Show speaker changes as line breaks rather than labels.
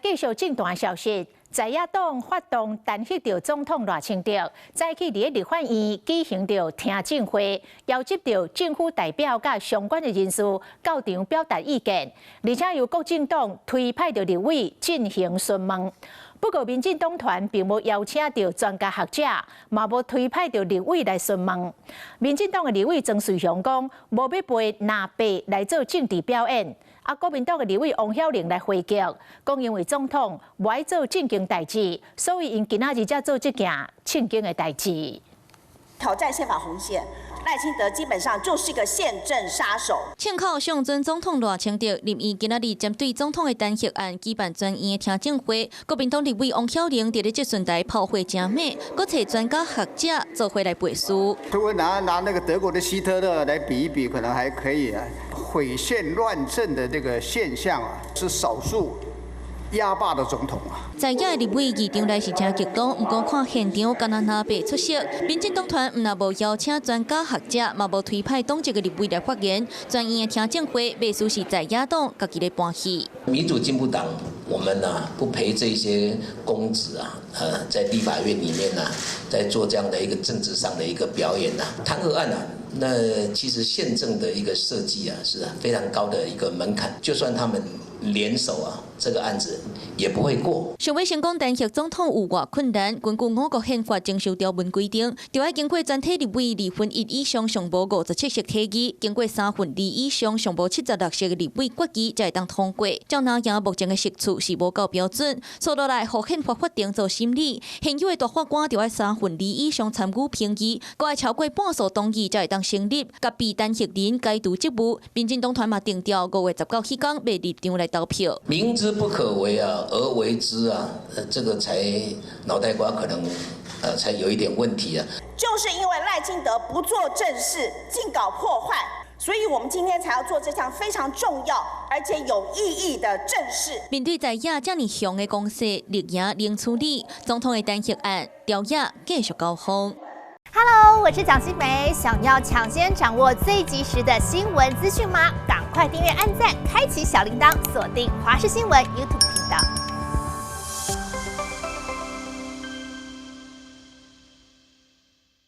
繼續政壇消息，在野黨發動彈劾著總統賴清德，早起佇咧立法院舉行著聽證會，邀集著政府代表佮相關的人士到場表達意見，而且由各政黨推派著立委進行詢問。不過，民進黨團並無邀請著專家學者，嘛無推派著立委來詢問。民進黨的立委莊瑞雄講，無欲陪藍白來做政治表演。啊，國民黨的立委王曉玲來回擊，講因為總統無愛做正經代誌，所以𪜶今仔日才做這件正經的代誌。
挑戰憲法紅線，賴清德基本上就是一個憲政殺手。
槍口向準總統賴清德，立院今仔日針對總統的彈劾案舉辦專院的聽證會，國民黨立委王曉玲佇咧質詢台炮火誠猛，閣揣專家學者做伙來背書。
如果拿那個德國的希特勒來比一比，可能還可以啊。毀憲亂政的這個現象啊，是少數壓霸的總統啊。
在野的立委議場內是誠激動，毋過看現場敢若藍白出色。民進黨團毋但無邀請專家學者，嘛無推派黨籍的立委來發言。專院的聽證會，袂輸是在野黨家己咧搬戲。
民主進步黨，我們呢不陪這些公子啊，在立法院裡面呢，在做這樣的一個政治上的一個表演啊。彈劾案啊，那其實憲政的一個設計啊，是非常高的一個門檻，就算他們聯手啊，這個案子也不會過。
想欲成功彈劾總統有偌困難？根據我國憲法增修條文規定，就愛經過全體立委1/2以上上無57席提議，經過2/3以上上無76席的立委決議，才會當通過。照藍營目前的席次是無夠標準，紲落來予憲法法庭做審理，現有的大法官就愛2/3以上參與評議，閣愛超過半數同意才會當成立，共被彈劾人解除職務。民進黨團嘛定調5月19彼工欲入場來投票。
明知不可為啊，而為之啊，這個才腦袋瓜可能，才有一點問題啊。
就是因為賴清德不做正事，盡搞破壞，所以我們今天才要做這項非常重要而且有意義的正事。
面對在野這麼強的攻勢，綠營冷處理，總統的彈劾案朝野繼續交鋒。
Hello，我是蔣新梅，想要搶先掌握最及時的新聞資訊嗎？趕快訂閱、按讚、開啟小鈴鐺，鎖定華視新聞 YouTube 頻道。